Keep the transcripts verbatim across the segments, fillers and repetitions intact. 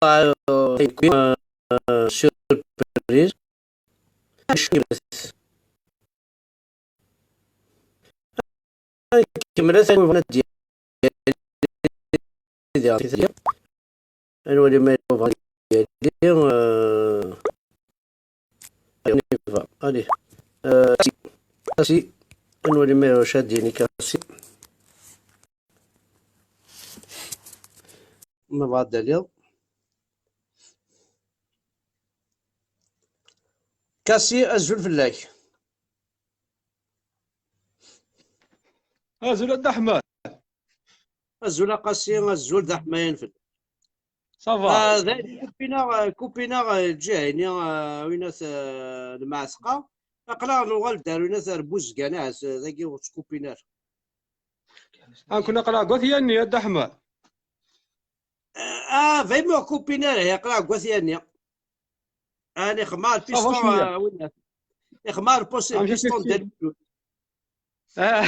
euh, une, euh, surprise. Ad nwali ma yella bɣan ad yali, euh, on y va. Allez. Euh, Kasi. Kasi. Ad nwali ma yella wacu ad d-yini Kasi. Ma bɣa ad d-aliḍ. Kasi, azul fell-ak. Azul a Dda Ḥmed. Azul a Qasi, azul d aḥmayan fell-ak. Ça va. Ah, d ayen, kupinaɣ, kupinaɣ, eh, lǧiha-ini, eh, winat, eh, lmeɛteqa. Aql-aɣ nuɣal-d ar winat ar Buzgan, ahat, eh, dagi ur ttkupin ara. Ad ken-aql-aɣ deg At Yanni, a Dda Ḥmed. Ah, vayma ur kupin ara, aql-aɣ deg At Yanni. Ah, nixma ça va lpiston, cwiya. Ah, winat. Nixma lpos-, lpiston d almulud. Ah.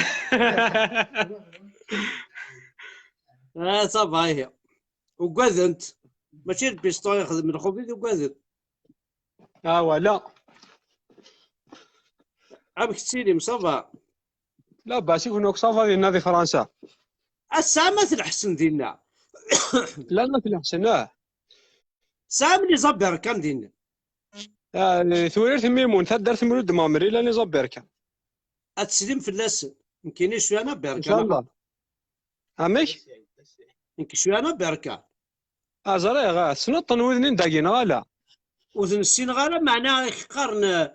Ah, ça va, ihi. Ugadent. Mačči lpiston ixdem lxubid, ugadent. Ah, voilà. Amek tettilim, ça va? Labas, i kunwi akk ça va dinna di Fransa? Ass-a ma tleḥsen dinna. Llan ma tleḥsen, ah. Tesɛam les Aberkan dinna? Ah, Tewrirt Mimun, taddart Mulud Mɛemmer, i llan les Aberkan. Ad teslim fell-asen. Nekkini cwiya n Aberkan. Inchallah. Amek? Nekk cwiya n Aberkan. Ah, ẓriɣ, ah, tessneḍ-ten wid-nni n dagi, neɣ ala? Ur ten-ssineɣ ara, meɛna ak-qqaren, eh,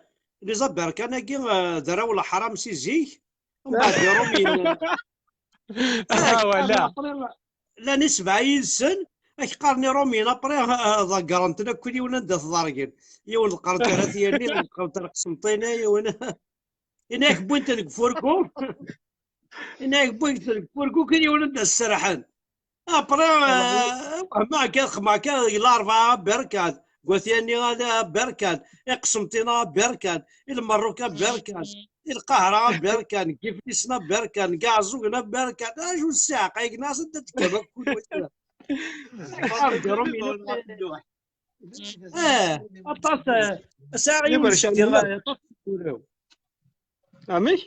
les Aberkan-agi, eh, d arraw n leḥram si zik, mbeɛd Iṛumiyen. Ah, wala. Llan isebɛa yid-sen, ak-qqaren Iṛumiyen, après, eh, ḍeggren-ten akk yiwen anda tḍergen. Yiwen ḍeqqren-t ar At Yanni, ḍeqqren-t ar Qsenṭina, yiwen. Ini-ak wwin-ten deg ufurgu. Ini-ak wwin-ten deg ufurgu, kan yiwen anda sserḥen. Après, eh, wehmeɣ kan, xedmeɣ kan, deg Larebɛa berkan, deg At Yanni berkan, i Qsenṭina berkan, i Lmerruk berkan, i Lqahra berkan, deg Iflisen berkan, deg Iɛeẓẓugen berkan. Acu ssiɛqa, ignas anda tekkam akk. Eh, aṭas, eh, sɛiɣ yiwen n jeddi, eh, aṭas n tguriw. Amek?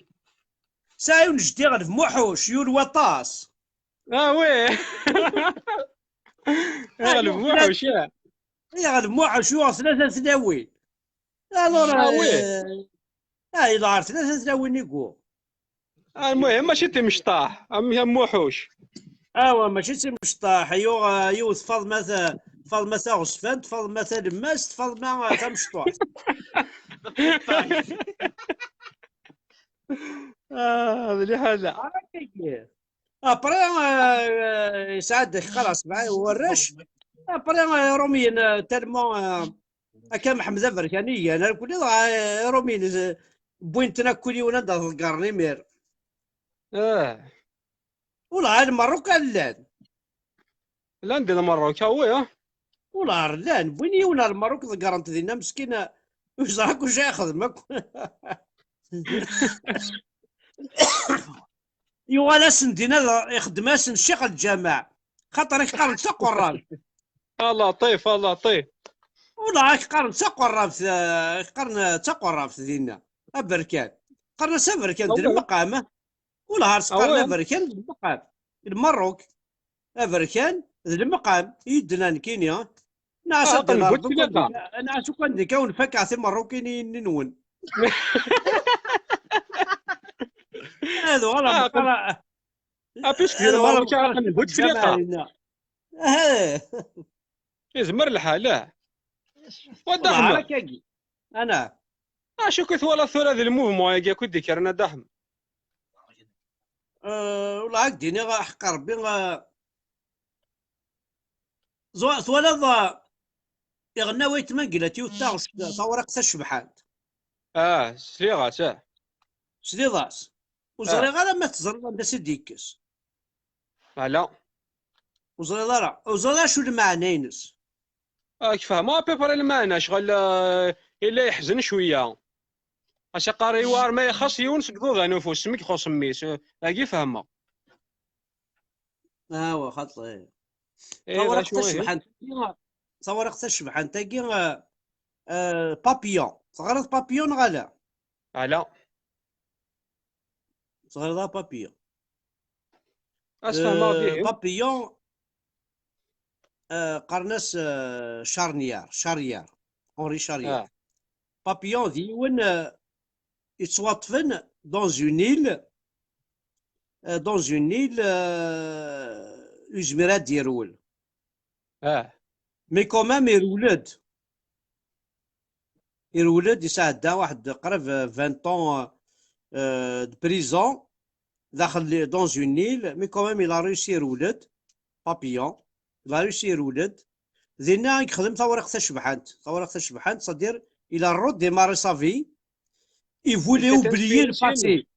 Sɛiɣ yiwen n jeddi ɣer Muḥuc, yul waṭas. Ah, oui. Ɣer Muḥuc, ah. Eh, ɣer Muḥuc, yuɣ tlata tlawin. Alors, ah, oui. Eh, ah, yella ɣer tlata tlawin i yuɣ. Ah, المهم ماشي تمشطاح، أم يا موحوش. Awa, mačči d timecṭaḥ. Yuɣ, eh, yiwet Faḍma ta-, Faḍma taɣezfant, Faḍma talemmast, Faḍma, eh, tamecṭuḥt. Ah, d liḥala. Après, eh, yesɛa-d kra sebɛa warrac. Après, eh, Iṛumiyen, eh, tellement, eh, akka Mḥemmed Aberkan i igan, ar kulli dɣa, eh, Iṛumiyen, eh, wwin-ten akk yiwen anda ḍeggren imir. Ah. Ula ɣer Lmerruk llan. Llan di Lmerruk, ah oui, ah. Ula ɣer llan, wwin yiwen ɣer Lmerruk, ḍeggren-t dinna, meskin, ur yeẓri akk acu ara yexdem akk. Yuɣal-asen dinna, ixeddem-asen ccix lǧameɛ, xaṭer ak-qqaren d taqerrabt. A Laṭif, a Laṭif. Ula ak-qqaren d taqerrabt, eh, ak-qqaren d taqerrabt dinna. Aberkan. Qqaren-as aberkan d lmeqam. Ula ɣer s-qqaren aberkan d lmeqam. Lmerruk. Aberkan d lmeqam. I yedden nekkini. Nɛas ad d-nerḍu kan deg-, nɛas ukan deg-, awen-fakaɣ timerrukin-nni-nwen. Ad uɣaleɣ meqqar. Ah, puisque di Lmerruk ara qen bu tefriqa. Izmer lḥal, ah. Wa Dda Ḥmed. Akkagi. Ana. Acu i twalaḍ tura di le mouvement-agi akk i d-ikkren a Dda Ḥmed? Eh, wala ad k-d-iniɣ, ḥeqq Rebbi, eh, zwa-, twalaḍ, eh, iɣenna waytma n Gilati yiwet taɣect, tawriqt tacebḥant. Ah, sliɣ-as, ah. Tesliḍ-as? Ur ẓriɣ ara ma teẓriḍ anda i d-yekkes. Ala. Ur ẓriɣ ara. Ur ẓriɣ ara acu lmeɛna-ines. Ah, ak fehmeɣ à peu près lmeɛna, ccɣel, eh, yella yeḥzen cwiya. Acu qqar, yewɛer ma ixaṣ yiwen seg iḍudan ufus, mi ixuṣ mmi-s, eh, agi fehmeɣ. Awa, xaṭi. Eh, tawriqt tacebḥant. tawriqt tacebḥant-agi, euh, euh, Papillon. Teɣriḍ Papillon neɣ ala? Ala. Teɣriḍ a Papillon? Asfehmeɣ Euh, dihin. Papillon, euh, qqaren-as, euh, Charnière, Charrière, Henri Charrière. Ah. Papillon d yiwen, euh, yettwaṭṭfen dans une île, euh, dans une île, euh, ur yezmir ad d-yerwel. Ah. Mais quand même, irwel-d. Irwel-d, yesɛedda waḥed qrib, euh, vingt ans, euh, de prison, daxel li-, dans une île, mais quand même, il a réussi irwel-d, Papillon, il a réussi irwel-d. Dinna i yexdem tawriqt tacebḥant. Tawriqt tacebḥant, c'est-à-dire, il a redémarré sa vie, il voulait C'était un oublier le film. Passé.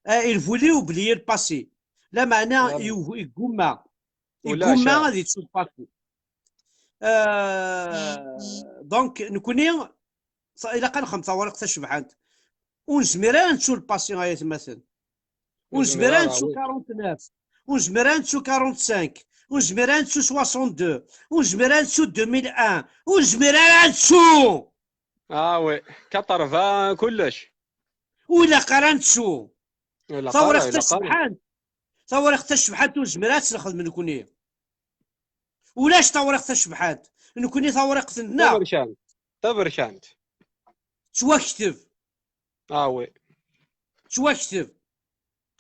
Euh, il voulait oublier le passé. Lameɛna, Ouais. i-, yeggumma. Ulac, Yeggumma ah. Ad yettu le passé. Euh, donc, nekkni, sa-, ilaq ad nexdem tawriqt tacebḥant. Ur nezmir ara ad nettu le passé, ay atmaten. Ur nezmir ara ad nettu quarante-neuf. Ur nezmir ara ad nettu quarante-cinq. Ur nezmir ara ad nettu soixante-deux. Ur nezmir ara ad nettu deux mille un. Ur nezmir ara ad nettu. Ah oui, quatre-vingts, kullec. Ur ilaq ara ad nettu. Ilaq ara, Tawriqt ilaq ara. Tacebḥant. Tawriqt tacebḥant ur nezmir ara ad tt-nexdem nekkni. Ulac tawriqt tacebḥant. Nekkni tawriqt-nneɣ. Taberkant. Taberkant. Tettwakteb. Ah oui. Tettwakteb.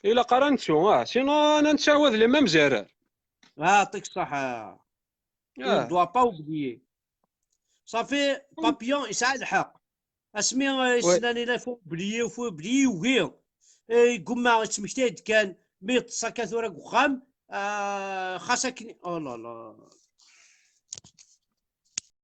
Ilaq ara nettu, ah, sinon ad nettɛawad les mêmes erreurs. Ah, يعطيك الصحة. On ne doit pas oublier. صافي، Papillon يسعى الحق. Asmi, euh, yeslan, il faut oublier, il faut oublier, oui. Eh, yeggumma, yettmektay-d kan, mi yeṭṭes akka tura deg uxxam, ah, xas akken, oh là là.